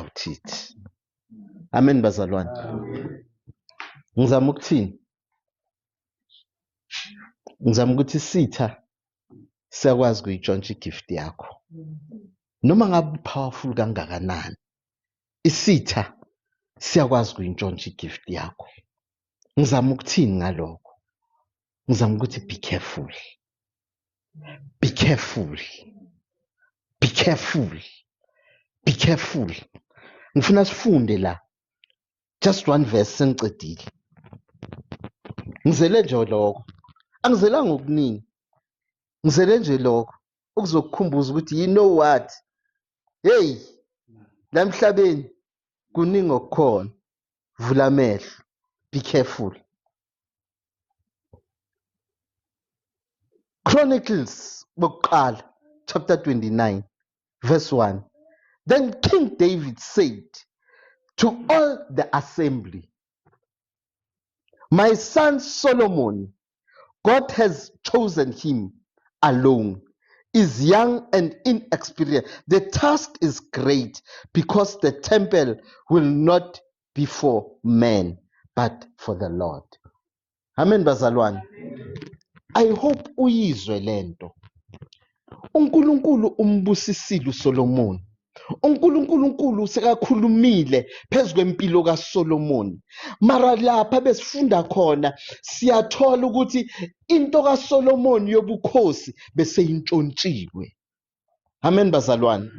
about it. Amen bazalwane. Ngizama ukuthini? Ngizama ukuthi isitha siyakwazi kuyitshontsha igift yakho. Noma ngabe powerful kangakanani, isitha siyakwazi kuyintshontsha igift yakho. Ngizama ukuthini ngalokho? Ngizama ukuthi be careful. Be careful. Be careful. Be careful. Ngifuna sifunde la. Just one verse sengicedile. Ngizele nje lokho. Angizelanga okuningi. Ngizele nje lokho ukuzokukhumbuza ukuthi you know what? Hey, la emhlabeni kuningi okukhona. Vula amehlo. Be careful. Chronicles bokuqala chapter 29 verse 1. Then King David said to all the assembly, My son Solomon, God has chosen him alone, is young and inexperienced. The task is great because the temple will not be for men, but for the Lord. Amen bazalwane. I hope uyizwe lento. uNkulunkulu umbusisile uSolomon. UNkulunkulu sekakhulumile phezu kwempilo kaSolomon. Mara lapha besifunda khona siyathola ukuthi into kaSolomon yobukhosi beseyintshontshiwe. Amen bazalwane.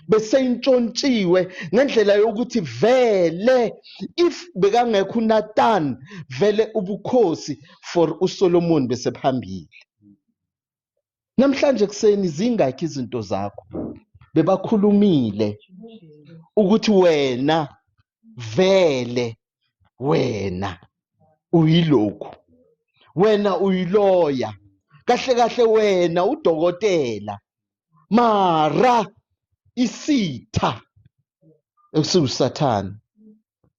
Beseyintshontshiwe ngendlela yokuthi vele if bekangekho uNathan vele ubukhosi for uSolomon besephambili. Namhlanje kuseni zingakhi izinto zakho? Bebakhulumile ukuthi wena vele wena uyilokhu, wena uyiloya, kahle kahle wena udokotela, mara isitha esiwusathane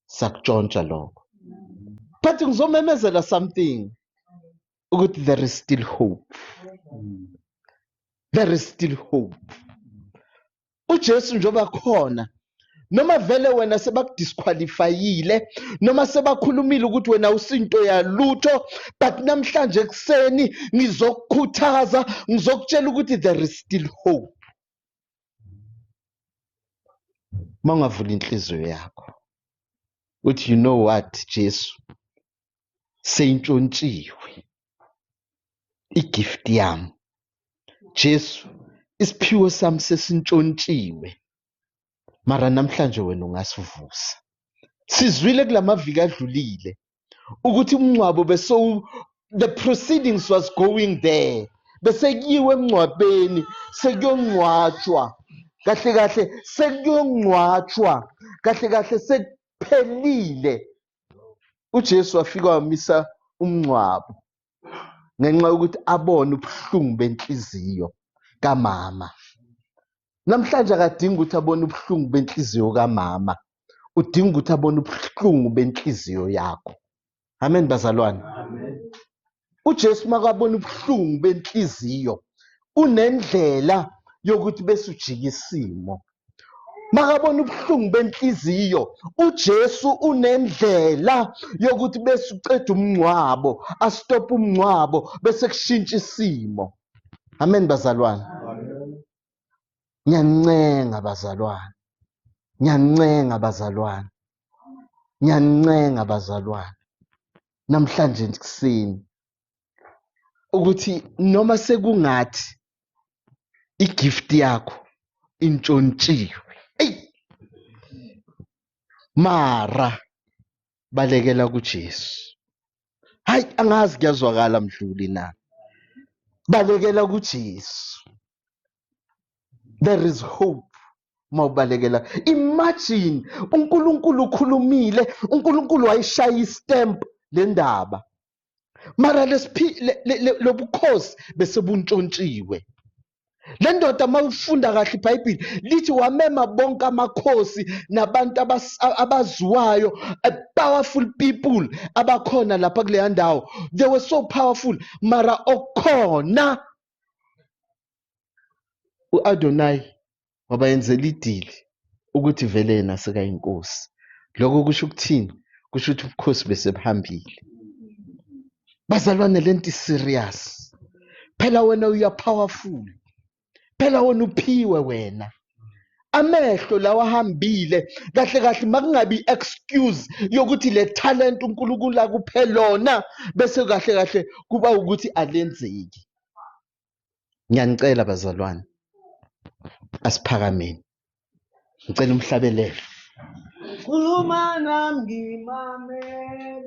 sakutshontsha lokho. But ngizomemezela something ukuthi there is still hope. There is still hope. uJesu njengoba khona noma vele wena sebakudisqualifyile noma sebakhulumile ukuthi wena usinto yalutho, but namhlanje ekuseni ngizokukhuthaza, ngizokutshela ukuthi there is still hope. Mawungavula inhliziyo yakho uthi you know what Jesu, seyintshontshiwe igift yami. Jesu, isiphiwo sami sesintshontshiwe, mara namhlanje wena ungasivusa. Sizwile kulamaviki adlulile ukuthi umngcwabo beso the proceedings was going there, bese kuyiwe emngcwabeni, sekuyongcwatshwa kahle kahle, sekuyongcwatshwa kahle kahle, sekuphelile. uJesu wafika wamisa umngcwabo ngenxa yokuthi abone ubuhlungu benhliziyo kamama. Namhlanje akadingi ukuthi abone ubuhlungu benhliziyo kamama, udinga ukuthi abone ubuhlungu benhliziyo yakho. Amen bazalwane. uJesu makabona ubuhlungu benhliziyo unendlela yokuthi bese ujika isimo. Makabona ubuhlungu benhliziyo uJesu unendlela yokuthi bese uceda umngcwabo, astop umngcwabo bese kushintsha isimo. Amen bazalwane. Ngiyancenga bazalwane, ngiyancenga bazalwane, ngiyancenga bazalwane namhlanje ekuseni ukuthi noma sekungathi igift yakho intshontshiwe, ey, mara balekela kuJesu. Hayi, angazi kuyazwakala mdluli na. Balekela kuJesu. There is hope mawubalekela. Imagine uNkulunkulu ukhulumile, uNkulunkulu wayishaya istamp le ndaba, mara lobukhosi bese buntshontshiwe. Le ndoda mawufunda kahle iBhayibheli lithi wamema bonke amakhosi nabantu abaziwayo, powerful people abakhona lapha kuleya ndawo. They were so powerful, mara okukhona uAdonai wabayenzela idili. Ukuthi vele yena sekayinkosi. Lokho kusho ukuthini? Kusho ukuthi ubukhosi besebuhambile. Bazalwane, lento serious. Phela wena uya powerful. Phela wena uphiwe wena. Amehlo lawa ahambile kahle kahle makungabi excuse yokuthi le talent uNkulunkulu akuphe lona bese kahle kahle kuba ukuthi alenzeki. Ngiyanicela bazalwane, asiphakameni. Ngicela umhlabelelo. Khuluma nami ngimamele.